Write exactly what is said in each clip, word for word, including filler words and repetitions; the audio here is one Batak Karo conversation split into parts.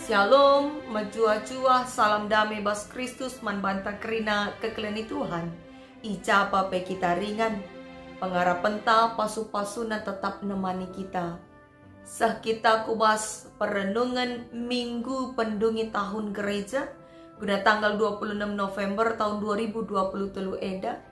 Shalom, mejuah-juah, salam dame bas Kristus man banta kerina kekelen ni Tuhan. I ja pe kita ringan, pengarapenta pasu-pasuna tetap nemani kita. Seh kita ku bas perenungen Minggu Pendungi Tahun Gereja, guna tanggal dua puluh enam November tahun dua ribu dua puluh telu enda.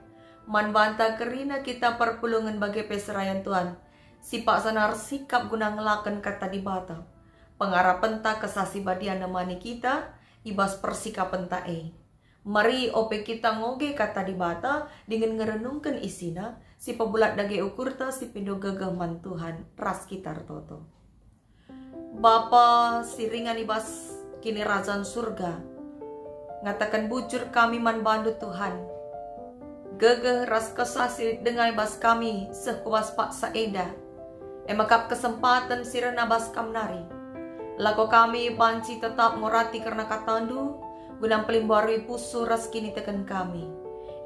Man banta kerina kita perpulungen bage pe serayan Tuhan, si paksana ersikap guna ngelaken Kata Dibata. Pengarapenta Kesah Si Badia nemani kita i bas persikapenta e. Mari ope kita ngoge Kata Dibata dingen ngerenungken isina, si pebulat dage ukurta, si pindo gegeh man Tuhan, ras kita ertoto. Bapa si ringan i bas Kinirajan Surga, ngataken bujur kami man baNdu, Tuhan. Gegeh ras kesah si lit denga i bas kami seh ku bas paksa enda, e maka kesempaten si rehna bas Kam nari. Lako kami banci tetap ngorati kerna KataNdu, guna mpelimbarui pusuh ras kiniteken kami.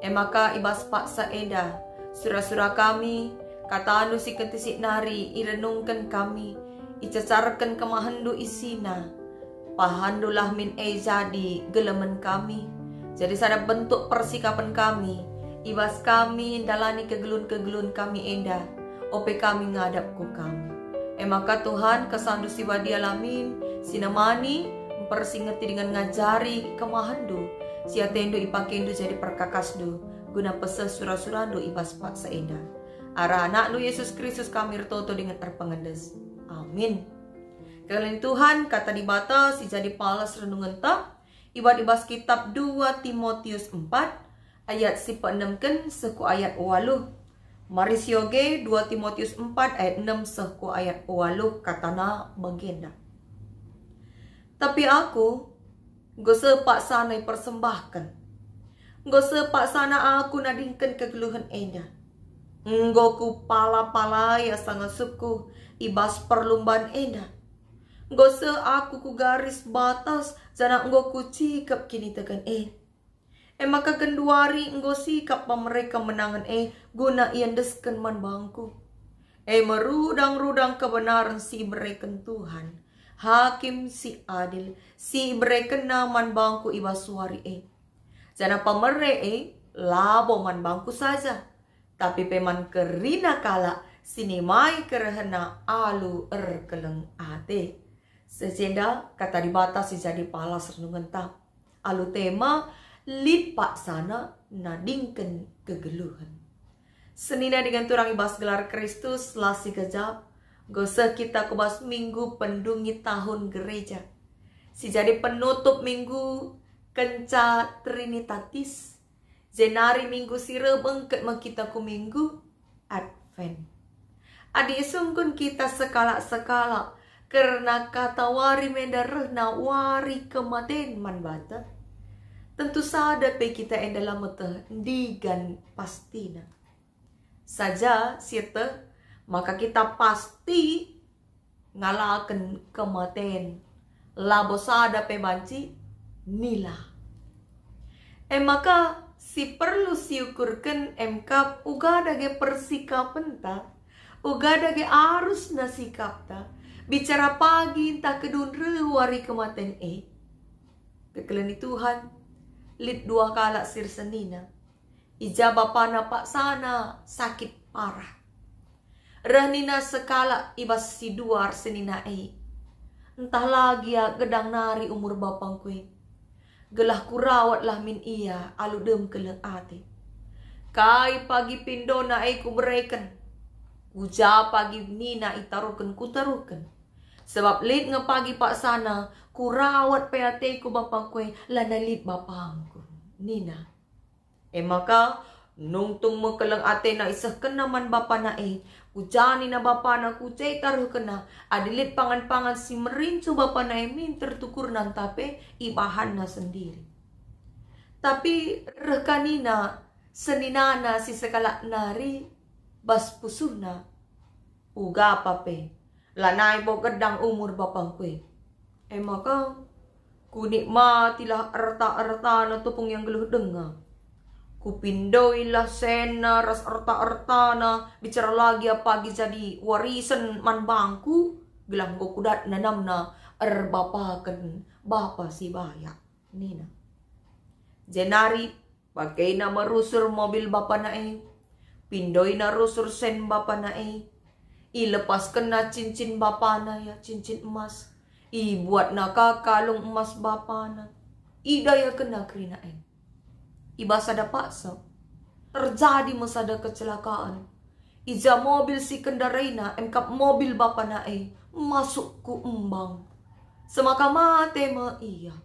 E maka i bas paksa enda, sura-sura kami, KataNdu si kentisik nari irenungken kami, icecarken kemahenNdu isina. PahanNdulah min e jadi gelemen kami, jadi sada bentuk persikapen kami, i bas kami ndalani kegeluhen-kegeluhen kami enda, ope kami ngadap ku Kam. E maka Tuhan, KesahNdu si badia la min, si nemani, mpersingeti dingen ngajari kemahenNdu, si ateNdu ipakeNdu jadi perkakasNdu, guna peseh sura-suraNdu i bas paksa enda. Arah AnakNdu Yesus Kristus kami ertoto dingen erpengendes. Amin. Kekelen Tuhan, Kata Dibata si jadi palas renungenta, ibuat i bas kitab dua Timotius empat ayat si peenemken seh ku ayat waluh. Mari sioge dua Timotius empat ayat enem seh ku ayat waluh, katana bagenda. Tapi aku enggo seh paksana ipersembahken. Enggo seh paksana aku nadingken kegeluhen enda. Enggo kupala-palai asa ngasupku i bas perlumban enda. Enggo seh aku ku garis batas, janah enggo kucikep kiniteken e. E maka genduari enggo sikap pemere kemenangen e guna iendesken man bangku. E me rudang-rudang kebenaren si ibereken Tuhan, Hakim si adil, si iberekenNa man bangku i bas wari e. Janah pemere e labo man bangku saja, tapi pe man kerina kalak si nimai kerehenna alu erkeleng ate. Seh enda Kata Dibata si jadi palas renungenta, alu tema lit paksana nadingken kegeluhen. Senina dingen turang i bas gelar Kristus, la sigejap, enggo seh kita ku bas Minggu Pendungi Tahun Gereja, si jadi penutup minggu kenca Trinitatis, jenari minggu si reh bengket me kita ku Minggu Advent. Adi isungkun kita sekalak-sekalak kerna kata wari me enda rehna wari kematen man banta, tentu sada pe kita enda la meteh ndigan pastina. Saja sieteh maka kita pasti ngalaken kematen, labo sada pe banci nila. E maka si perlu siukurken emkap uga dage persikapenta, uga dage arusna sikapta, bicara pagi ntah kedun reh wari kematen e. Kekelen ni Tuhan, lit dua kalak si ersenina. I ja bapana paksana sakit parah. Reh nina sekalak i bas si duar senina e, "Ntah la gia gedang nari umur bapangku e, gelah kurawatlah min ia alu dem keleng ate. Kai pagi pindona e kubereken, ku ja pagi nina itaruhken kutaruhken. Sebab lit nge pagi paksana kurawat pe ateku bapangku e, lanai lit bapangku," nina. E maka, nungtung me keleng atena isehkenna man bapana e, ku ja nina bapana, ku ja itaruhkenna, adi lit pangan-pangan si merincuh bapana e minter tukurna ntah pe ibahanna sendiri. Tapi reh ka nina seninana si sekalak nari bas pusuhna, "Uga pa pe, lanai bo gedang umur bapangku e." E maka, kunikmatilah erta-ertana tupung yang geluh denga. Kupindoilah senna ras erta-ertana, bicara la gia pagi jadi warisen man bangku, gelah enggo kudat nanamna erbapaken bapa si bayak," nina. Jenari pakeina me rusur mobil bapana e, pindoina rusur sen bapana e, ilepaskenna cincin bapana, ya, cincin emas, ibuatna ka kalung emas bapana, idayakenna kerina e. I bas sada paksa, terjadi me sada kecelakaan. I ja mobil si kendaraina, emkap mobil bapana e, masuk ku embang. Semaka mate me ia.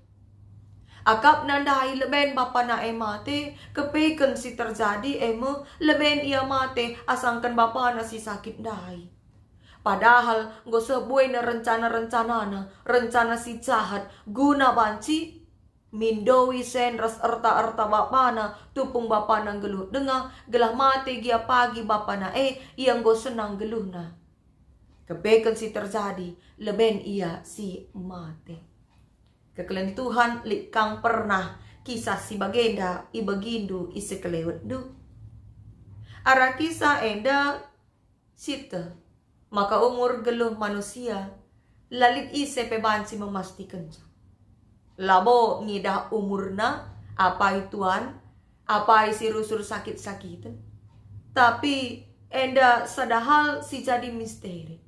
Akapna ndai leben bapana e mate, kepeken si terjadi e me leben ia mate asangken bapana si sakit ndai. Padahal enggo seh buena rencana-rencanana, rencana si jahat, guna banci mindoi sen ras erta-erta bapana, tupung bapana nggeluh denga, gelah mate gia pagi bapana e, ia enggo senang nggeluhna. Kepeken si terjadi, leben ia si mate. Kekelengen Tuhan, lit kang pernah kisah si bagenda ibegindu, isekelewetndu? Arah kisah enda sieteh maka umur geluh manusia la lit ise pe banci memastikenca. Labo ngidah umurna, apai tuan, apai si rusur sakit-sakiten. Tapi enda sada hal si jadi misteri.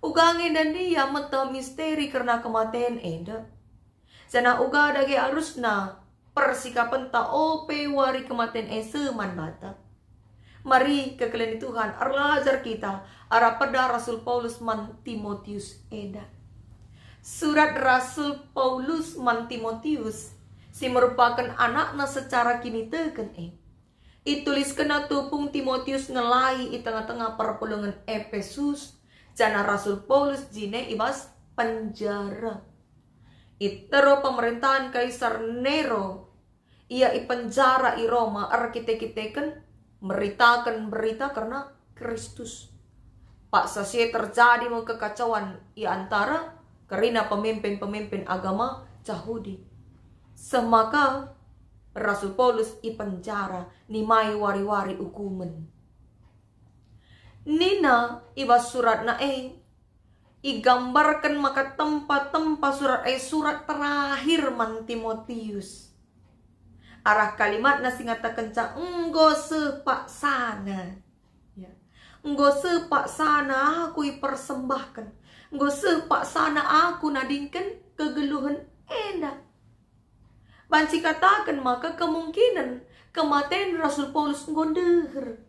Uga nge enda ndia meteh misteri kerna kematen enda. Janah uga dage arusna persikapenta ope wari kematen e seh man banta. Mari kekelengen Tuhan, erlajar kita arah peda Rasul Paulus man Timotius enda. Surat Rasul Paulus man Timotius, si merupaken anakna secara kiniteken e, ituliskenna tupung Timotius ngelai i tengah-tengah perpulungen Epesus, janah Rasul Paulus jine i bas penjara. I teruh pemerintahan Kaisar Nero, ia ipenjara i Roma erkite-kiteken meritaken berita kerna Kristus. Paksa si e terjadi me kekacauan i antara kerina pemimpin-pemimpin agama Jahudi. Semaka Rasul Paulus ipenjara, nimai wari-wari ukumen. Nina i bas suratna e, igambarken maka tempa-tempa surat e surat terakhir man Timotius. Arah kalimatna si ngatakenca enggo seh paksana. Ya. Enggo seh paksana aku ipersembahken. Enggo seh paksana aku nadingken kegeluhen enda. Banci kataken maka kemungkinen kematen Rasul Paulus enggo ndeher.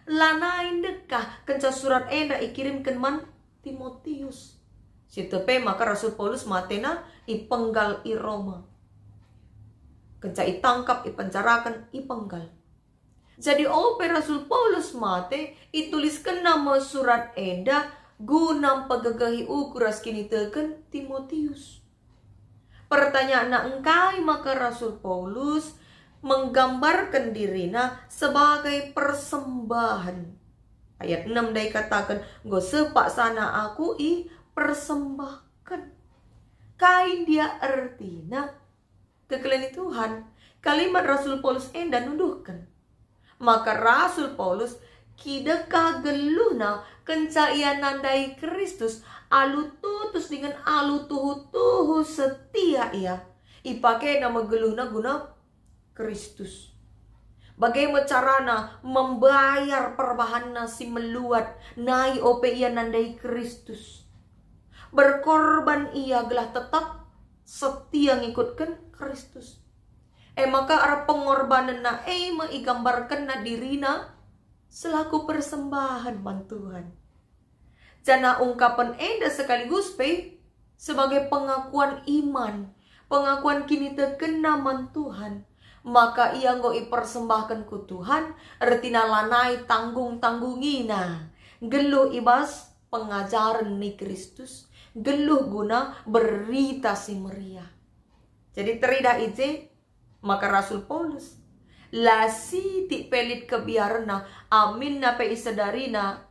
Lanai ndekah kenca surat enda ikirimken man Timotius. Sieteh pe maka Rasul Paulus matena ipenggal i Roma. Kenca itangkap, ipenjaraken, ipenggal. Jadi ope Rasul Paulus mate, ituliskenna me surat enda guna mpegegehi ukur ras kiniteken Timotius. Pertanyaanna, engkai maka Rasul Paulus menggambarken dirina sebagai persembahen? Ayat enem ndai kataken, "Enggo seh paksana aku ipersembahken." Kai ndia ertina? Kekelengen Tuhan, kalimat Rasul Paulus enda nuduhken maka Rasul Paulus kidekah geluhna kenca ia nandai Kristus alu tutus dingen alu tuhu-tuhu setia ia. Ipakena me geluhna guna Kristus. Bage me carana membayar perbahanna si meluat nai ope ia nandai Kristus. Berkorban ia gelah tetap setia ngikutken Kristus. E maka arah pengorbanenna e me igambarkenna dirina selaku persembahen man Tuhan. Janah ungkapen enda sekaligus pe sebagai pengakuan iman, pengakuan kinitekenna man Tuhan, maka ia enggo ipersembahken ku Tuhan, ertina lanai tanggung-tanggungina, nggeluh i bas pengajaren ni Kristus, nggeluh guna Berita Si Meriah. Jadi teridah i je maka Rasul Paulus la sitik pe lit kebiarenna, aminna pe isedarina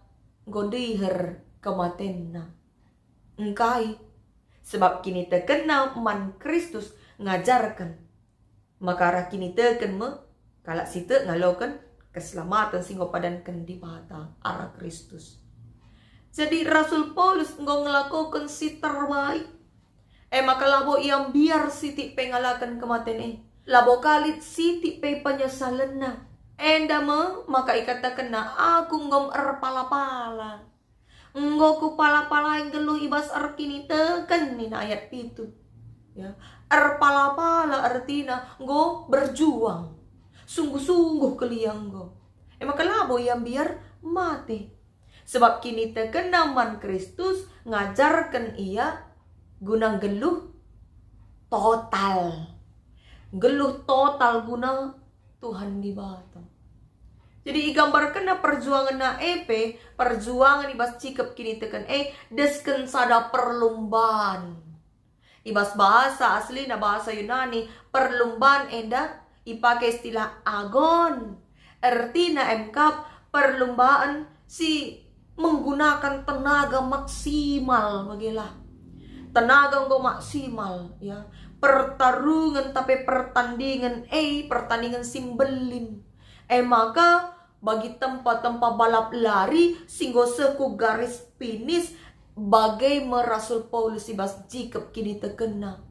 enggo ndeher kematenna. Engkai? Sebab kinitekenna man Kristus ngajarken maka arah kiniteken me kalak si tek ngaloken keselamaten si enggo padanken Dibata arah Kristus. Jadi Rasul Paulus enggo ngelakoken si terbaik. E maka labo ia mbiar sitik pe ngalaken kematen e. Labo ka lit sitik pe penyesalenna. Enda me maka ikatakenna, "Aku enggo erpala-pala. Enggo kupala-palai nggeluh i bas erkiniteken," nina ayat pitu. Ya, erpala-pala ertina enggo berjuang. Sungguh-sungguh kelia enggo. E maka labo ia mbiar mate. Sebab kinitekenna man Kristus ngajarken ia guna nggeluh total. Nggeluh total guna Tuhan Dibata. Jadi igambarkenna perjuangenna e pe, perjuangen i bas cikep kiniteken e desken sada perlumban. I bas bahasa aslina, bahasa Yunani, perlumban enda ipake istilah agon. Ertina emkap perlumban si menggunakan tenaga maksimal, bagelah. Tenaga enggo maksimal, ya. Pertarungen, tapi pertandingen, eh, pertandingen si mbelin. E maka, bagi tempa-tempa balap lari si enggo seh ku garis pinis, bage me Rasul Paulus i bas jikep kinitekenna.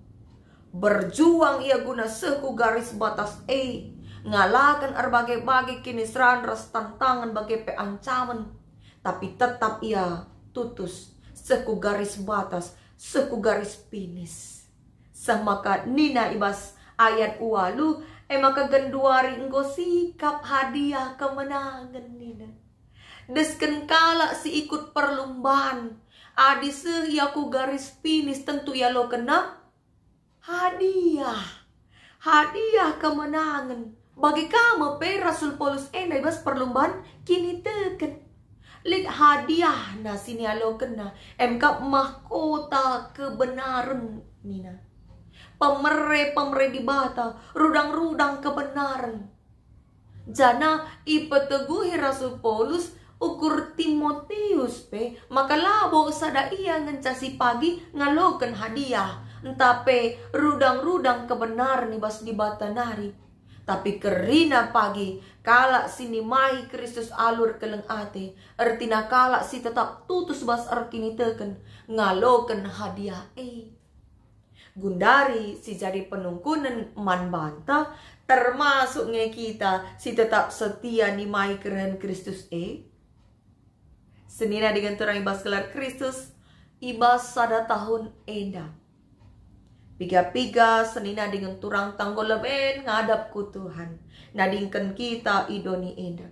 Berjuang ia guna seh ku garis batas e, ngalaken erbage-bage kiniseran ras tantangen bage pe ancamen, tapi tetap ia tutus seh ku garis batas, seh ku garis pinis. Seh maka nina i bas ayat ualu, e maka genduari enggo sikap hadiah kemenangen nina. Desken kalak si ikut perlumban, adi seh ia ku garis pinis tentu ialokenna hadiah. Hadiah kemenangen. Bage ka me pe Rasul Paulus enda i bas perlumban kiniteken. Lit hadiahna si nialokenna, emkap mahkota kebenaren nina. Pemere-pemere Dibata, rudang-rudang kebenaren. Janah ipeteguhi Rasul Paulus ukur Timotius pe maka labo sada ia ngenca si pagi ngaloken hadiah, ntah pe rudang-rudang kebenaren i bas Dibata nari. Tapi kerina pagi kalak si nimahi Kristus alu erkeleng ate, ertina kalak si tetap tutus bas erkiniteken, ngaloken hadiah e. Gundari si jadi penungkunen man banta, termasuk nge kita si tetap setia nimahi kerehen Kristus e? Senina dingen turang i bas gelar Kristus, i bas sada tahun enda. Piga-piga senina dingen turang tanggul leben ngadap ku Tuhan, nadingken kita i doni enda.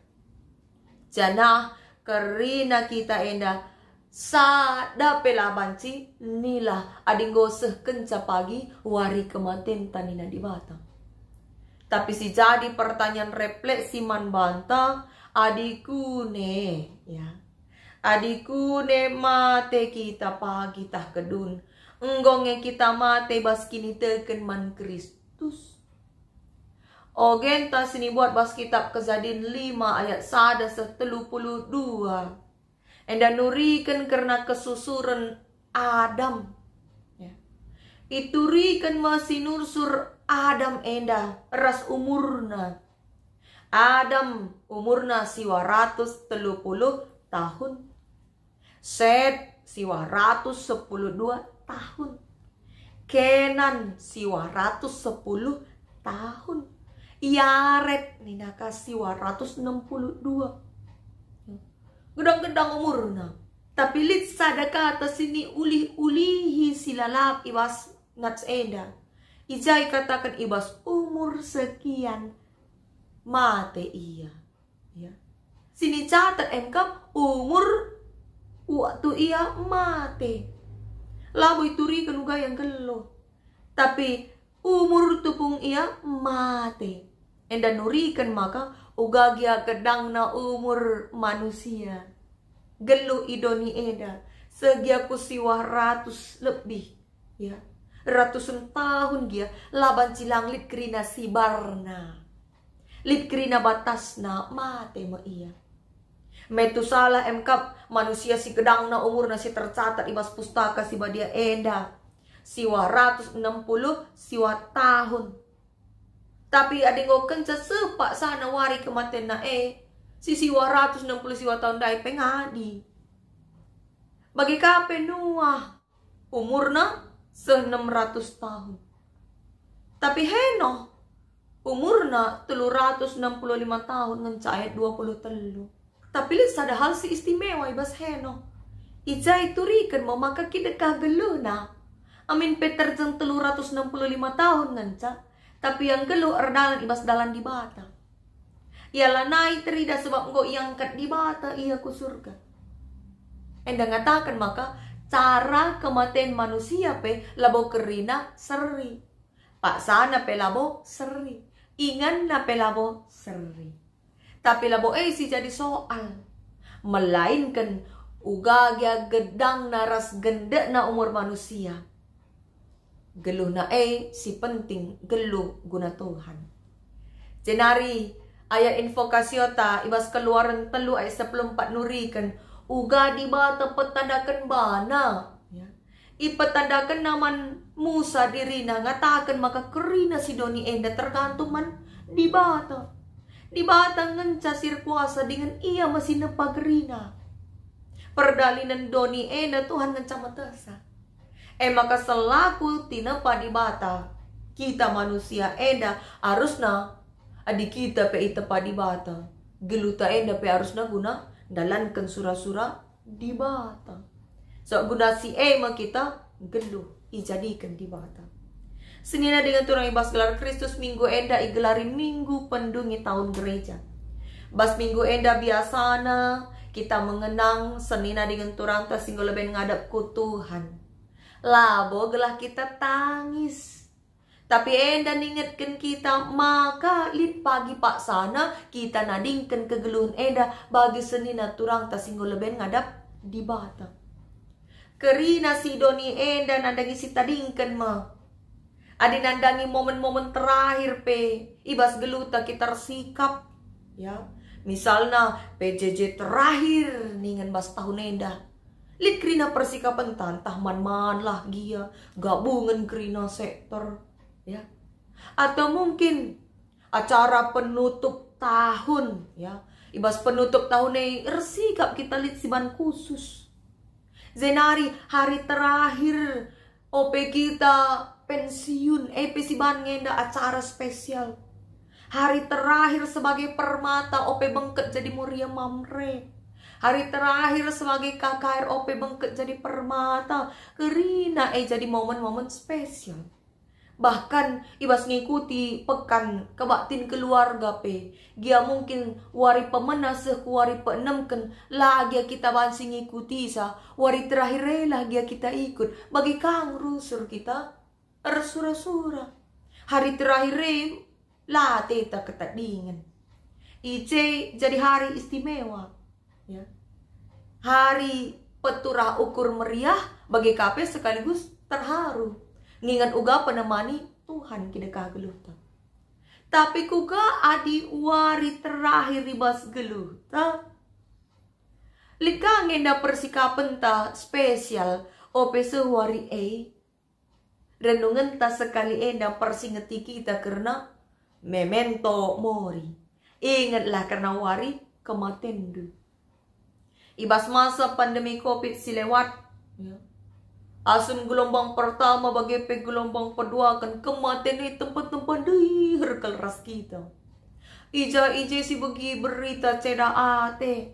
Janah kerina kita enda sada pe la banci nilah adi enggo seh kenca pagi wari kematenta nina Dibata. Tapi si jadi pertanyaan refleksi man banta, adi kune, ya. Adi kune mate kita pagi tah kedun, enggo nge kita mate bas kiniteken man Kristus. Ogenta si nibuat bas kitab Kejadin lima ayat sada seh telu puluh dua. Enda nuriken kerna kesusuren Adam. Ya. Ituriken me si nursur Adam enda ras umurna. Adam umurna siwa ratus telu puluh tahun. Set siwa ratus sepuluh dua tahun. Kenan siwa ratus sepuluh tahun. Yared nina ka siwa ratus enam puluh dua. Gedang-gedang umurna. Tapi lit sada kata si niulih-ulihi si lalap i bas nats enda. I ja ikataken i bas umur sekian mate ia. Ya. Si nicatat emkap umur waktu ia mate. Labo ituriken uga ia nggeluh. Tapi umur tupung ia mate. Enda nuriken maka uga gia gedangna umur manusia. Geluh i doni enda, seh gia ku siwah ratus lebih. Ya, ratusen tahun gia, la banci lang lit kerina sibarna. Lit kerina batasna, mate me ia. Metusalah emkap manusia si gedangna umurna si tercatat i bas Pustaka Si Badia enda, siwa ratus enam puluh siwa tahun. Tapi adi enggo kenca sepak sana wari kematenna e, si siwa ratus enam puluh siwa tahun ndai pe ngadi. Bage ka pe Nuah, umurna seh enam ratus tahun. Tapi Henokh umurna telu ratus enam puluh lima tahun ngenca ayat dua puluh telu. Tapi lit sada hal si istimewa i bas Henokh. I ja ituriken me maka kidekah geluhna. Amin pe terjeng telu ratus enam puluh lima tahun ngenca, tapi ia nggeluh erdalan i bas dalan Dibata. Ia lanai teridah sebab enggo iangkat Dibata ia ku surga. Enda ngataken maka cara kematen manusia pe labo kerina seri. Paksana pe labo seri. Inganna pe labo seri. Tapi labo e si jadi soal. Melainken uga gia gedangna ras gendekna umur manusia. Geluhna e si penting geluh guna Tuhan. Jenari ayat invokasiota i bas Keluaren telu ayat sepuluh empat nuriken, uga Dibata petandaken bana, ya. Ipetandakenna man Musa dirina ngataken maka kerina si doni enda tergantung man Dibata. Dibata ngenca si erkuasa dingen ia me si nepa kerina. Perdalinen doni enda Tuhan ngenca metehsa. E maka selaku tinepa Dibata, kita manusia enda arusna, adi kita pe itepa Dibata, geluhta enda pe arusna guna ndalanken sura-sura Dibata. So guna si e me kita geluh ijadiken Dibata. Senina dingen turang i bas gelar Kristus, minggu enda igelari Minggu Pendungi Tahun Gereja. Bas minggu enda biasana kita mengenang senina dingen turangta si enggo leben ngadap ku Tuhan. Labo gelah kita tangis, tapi enda ningetken kita maka lit pagi paksana kita nadingken kegeluhen enda bagi senina turangta si enggo leben ngadap Dibata. Kerina si doni enda nandangi si tadingken me. Adi nandangi momen-momen terakhir pe i bas geluhta kita ersikap, ya. Misalna P J J terakhir ningen bas tahun enda. Lit kerina persikapenta, ntah man-man lah gia, gabungen kerina sektor, ya. Atau mungkin acara penutup tahun, ya. I bas penutup tahun e ersikap kita lit si ban khusus. Jenari hari terakhir ope kita pensiun, e pe si ban ngenda acara spesial. Hari terakhir sebagai permata ope bengket jadi Moria Mamre. Hari terakhir sebagai K K R ope bengket jadi permata. Kerina e jadi momen-momen spesial. Bahkan i bas ngikuti pekan kebaktin keluarga pe, gia mungkin wari pemena seh ku wari peenemken, la gia kita banci ngikutisa, wari terakhir e lah gia kita ikut, bage ka rusur kita ersura-sura. Hari terakhir e la ateta ketadingen. I je jadi hari istimewa, ya. Hari peturah ukur meriah, bage ka pe sekaligus terharu. Nginget uga penemani Tuhan kidekah geluhta. Tapi kuga adi wari terakhir i bas geluhta? Lit ka ngenda persikapenta spesial ope seh wari e? Renungenta sekali enda persingeti kita kerna memento mori. Ingetlah kerna wari kematendu. I bas masa pandemi covid si lewat, ya, asum gelombang pertama bage pe gelombang peduaken, kematen e tempa-tempa ndeher kal ras kita. I ja i je si begi berita ceda ate.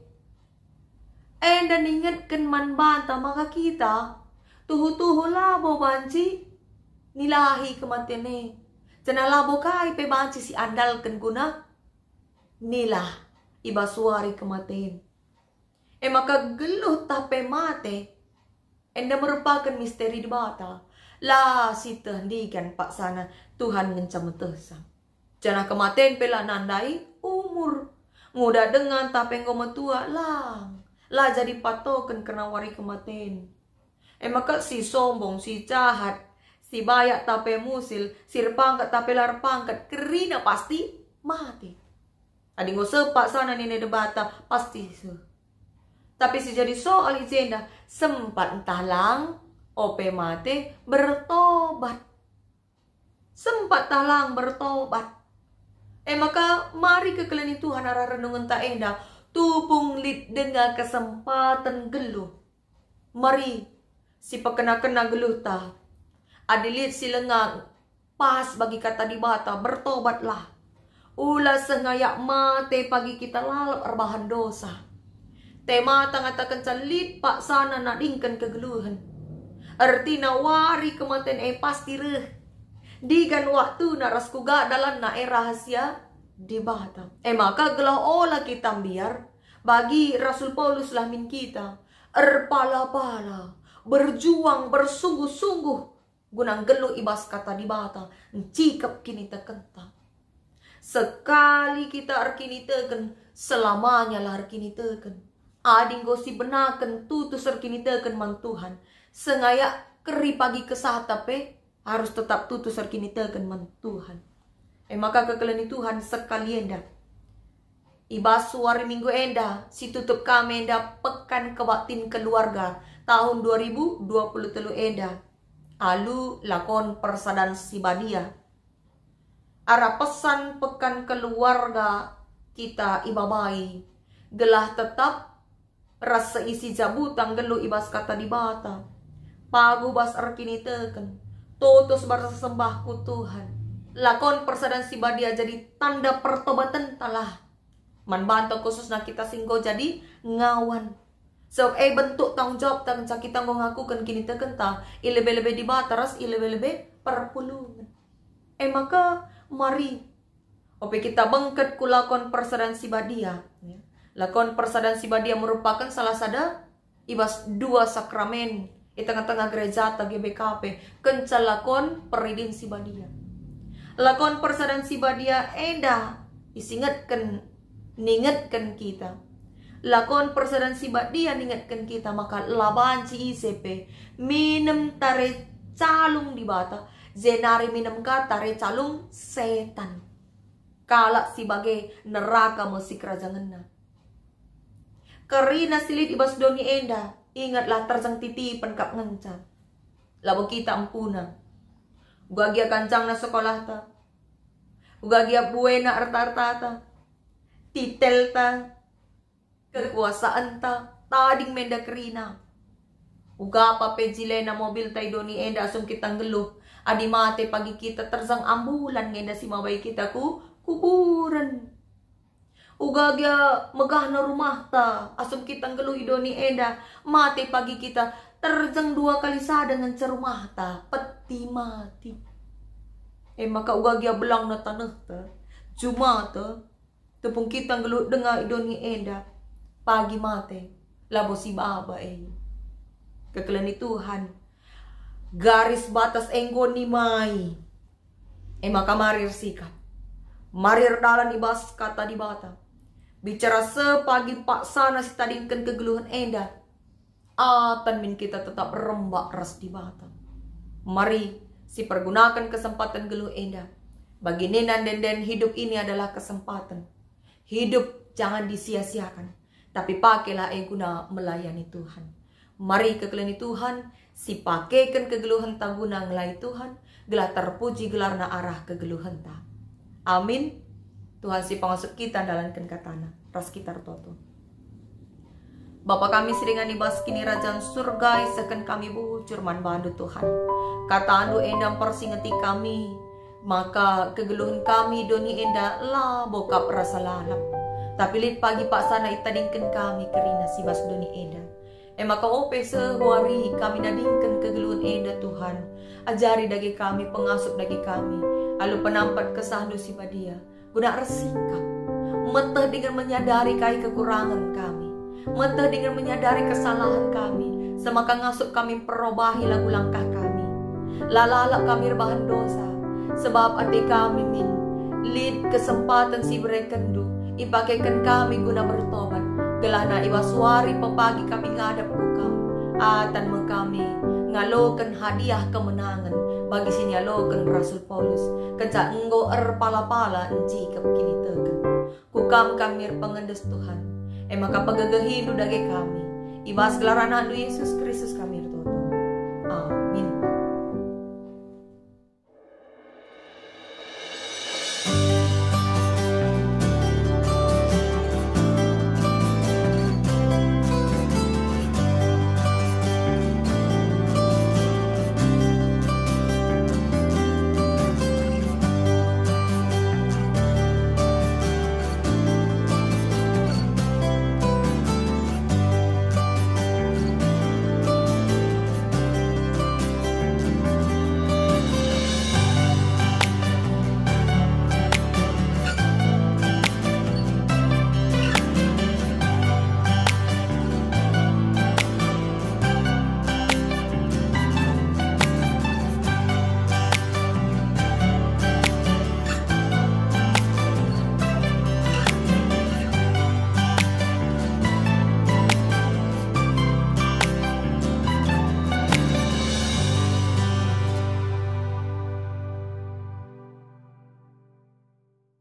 Enda ningetken man banta maka kita tuhu-tuhu labo banci nilahi kematen e, janah labo kai pe banci siandalken guna nilah i bas wari kematen. E maka geluh tah pe mate, enda merupaken misteri Dibata. La sieteh ndigan paksana Tuhan ngenca metehsa. Janah kematen pe la nandai umur. Nguda denga ntah pe enggo metua, lang. La jadi patoken kerna wari kematen. E maka si sombong, si jahat, si bayak ntah pe musil, si erpangkat ntah pe la erpangkat, kerina pasti mate. Adi enggo seh paksana nina Dibata, pasti seh. Tapi si jadi soal i jenda, sempat ntah lang, ope mate, bertobat. Sempat ntah lang bertobat. E maka, mari kekelengi Tuhan arah renungenta enda, tupung lit denga kesempaten geluh. Mari, sipekena-kena geluhta. Adi lit si langa pas bagi kata Dibata, bertobatlah. Ula seh ngayak mate pagi kita lalap erbahan dosa. Temata ngatakenca lit paksana nadingken kegeluhen. Ertina wari kematen e pasti reh. Digan waktuna ras kuga dalanna e rahasia Dibata. E maka gelah ola kita mbiar, bagi Rasul Paulus lah min kita, erpala-pala, berjuang, bersungguh-sungguh, guna nggeluh i bas kata Dibata, ncikep kinitekenta. Sekali kita erkiniteken, selamanya lah erkiniteken. Adi enggo sibenaken tutus erkiniteken man Tuhan, seh ngayak keri pagi kesahta pe, harus tetap tutus erkiniteken man Tuhan. E maka kekelengen Tuhan sekali enda. I bas wari Minggu enda, situtup kami enda Pekan Kebaktin Keluarga tahun dua ribu dua puluh telu enda, alu lakon persadan si badia. Arah pesan Pekan Keluarga kita ibabai, gelah tetap ras seisi jabuta nggeluh i bas kata Dibata, pagu bas erkiniteken, tutus bas sembah ku Tuhan. Lakon persadan si badia jadi tanda pertobatenta lah. Man banta khususna kita si enggo jadi ngawan. Sebab e bentuk tanggung jawabta kenca kita enggo ngakuken kinitekenta i lebe-lebe Dibata ras i lebe-lebe perpulungen. E maka mari, ope kita bengket ku lakon persadan si badia, ya. Lakon persadan si badia merupaken salah sada i bas dua sakramen i tengah-tengah gerejata G B K P, kenca lakon peridin si badia. Lakon persadan si badia enda isingetken, ningetken kita. Lakon persadan si badia ningetken kita maka la banci ise pe minem tare calung Dibata, jenari minem ka tare calung setan. Kalak si bage neraka me sikerajangenna. Kerina si lit i bas doni enda, ingetlah terjeng titipen kap ngenca. Labo kita empuna. Uga gia kancangna sekolahta. Uga gia buena erta-ertata. Titelta. Kekuasaenta, tading me enda kerina. Uga pe jilena mobilta i doni enda asum kita nggeluh. Adi mate pagi kita terjeng ambulan nge enda si mabai kita ku kuburen. Uga gia megahna rumahta, asum kita nggeluh i doni enda, mate pagi kita terjeng dua kali sada ngenca rumahta, peti mati. E maka uga gia belangna tanehta, jumata, tupung kita nggeluh denga i doni enda, pagi mate, labo sibaba e. Kekelengen Tuhan, garis batas enggo nimai. E maka mari ersikap. Mari erdalan i bas kata Dibata. Bicara seh pagi paksana sitadingken kegeluhen enda. Atan min kita tetap rembak ras Dibata. Mari sipergunaken kesempaten geluh enda. Bagi nina ende-enden, hidup ini adalah kesempatan. Hidup jangan disia-siakan, tapi pakailah e guna melayani Tuhan. Mari kekelengen Tuhan, sipakeken kegeluhenta guna ngelai Tuhan, gelah terpuji gelarNa arah kegeluhenta. Amin. Tuhan sipangasup kita ndalanken kataNa, ras kita ertoto. Bapa kami si ringan i bas Kinirajan Surga, isehken kami bujur man baNdu, Tuhan. KataNdu enda mpersingeti kami, maka kegeluhen kami doni enda labo kap rasa lalap, tapi lit pagi paksana itadingken kami kerina si bas doni enda. E maka ope seh wari kami nadingken kegeluhen enda, Tuhan, ajari dage kami, pengasup dage kami, alu penampat KesahNdu si badia, guna ersikap, meteh dingen menyadari kai kekurangen kami, meteh dingen menyadari kesalahen kami, semaka ngasup kami mperobahi lagu langkah kami. La lalap kami erbahan dosa, sebab ate kami min lit kesempaten si iberekenNdu, ipakeken kami guna bertobat, gelahna i bas wari pepagi kami ngadap ku Kam, atan me kami ngaloken hadiah kemenangen bagi si nialoken Rasul Paulus, kenca enggo erpala-pala ncikep kiniteken. Ku Kam kami erpengendes, Tuhan, e maka pegegehiNdu dage kami. I bas gelar AnakNdu Yesus Kristus kami ertoto.